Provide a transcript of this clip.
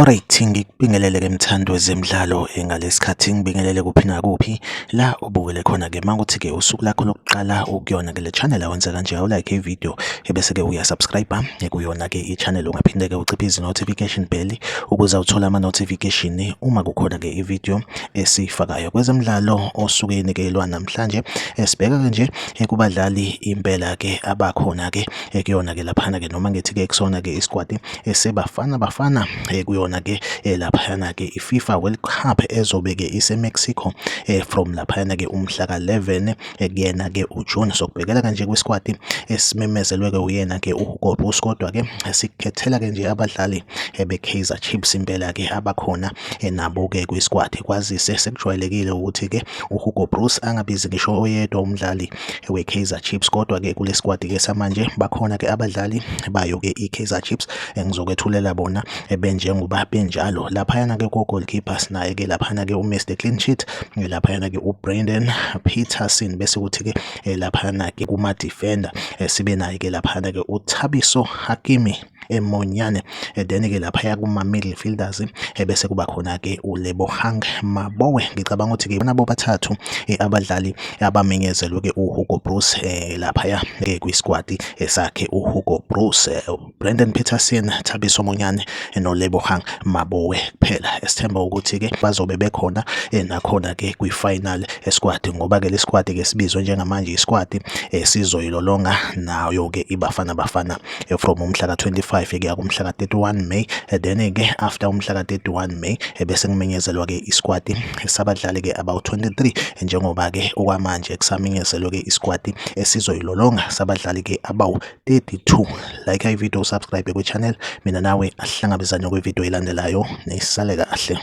Alright, ngikubingelele-ke mthandi wezemidlalo ngalesikhathi ngibingelele kuphi nakuphi la ubukele khona-ke makuthi-ke usuku lakho lokuqala ukuyona-ke le channel awenza kanje awulike i-video ebese-ke uyasubscribe kuyona-ke i-channel ungaphinde-ke uciphe izi-notification bell ukuze uthole ama-notification uma kukhona-ke i-video esiyifakayo kwezemidlalo osukwini-ke lwanamhlanje. Sibheka-ke nje kubadlali impela-ke abakhona-ke kuyona-ke laphana-ke noma ngithi-ke kusona-ke isikwati eseBafana Bafana kuyona ke laphayana ke iFIFA World Cup ezobe ke iseMexico from laphayana ke umhla ka-11 kuyena ke uJune. Sokubhekela kanje kwisquad esimemezelwe ke uyena ke uHugo Broos, kodwa ke sikhethela ke nje abadlali beKaizer Chiefs impela ke abakhona nabo ke kwisquad, kwazise sekujwayelekile ukuthi ke uHugo Broos angabizi ngisho oyedwa umdlali we-Kaizer Chiefs. Kodwa-ke kule squad-ke samanje bakhona-ke abadlali bayo-ke i-Kaizer Chiefs engizokwethulela bona benjengoba benjalo. Laphayana-ke ko-goalkeeper sinaye-ke laphayana-ke u-Mr Clean Sheet, laphayana-ke uBrandon Peterson, bese kuthi-ke laphayana-ke kuma-defender sibe naye-ke laphayana-ke uThabiso Hakimi eMonyane, then-ke laphaya kuma-midfielders bese kuba khona-ke uLebohang Maboe. Ngicabanga ukuthi-ke ibona bobathathu abadlali abamenyezelwe-ke uHugo Broos laphaya-ke kwi-squad sakhe uHugo Broos, Brandon Peterson, Thabiso Monyane noLebohang Maboe kuphela. Esithemba ukuthi-ke bazobe bekhona nakhona-ke kwi-final squad, ngoba-ke le squad-ke sibizwe njengamanje i-squad sizoyilolonga nayo-ke iBafana Bafana from umhla ka-25 kuya kumhla ka-31 May. Then-ke after umhla ka-31 May bese kumenyezelwa-ke isquad sabadlali-ke abawu-23, njengoba-ke okwamanje kusamenyezelwe-ke isquad esizoyilolonga sabadlali-ke abawu-32. Like i-video, subscribe kwi-channel. Mina nawe asihlangabezane kwi-video elandelayo, nisale kahle.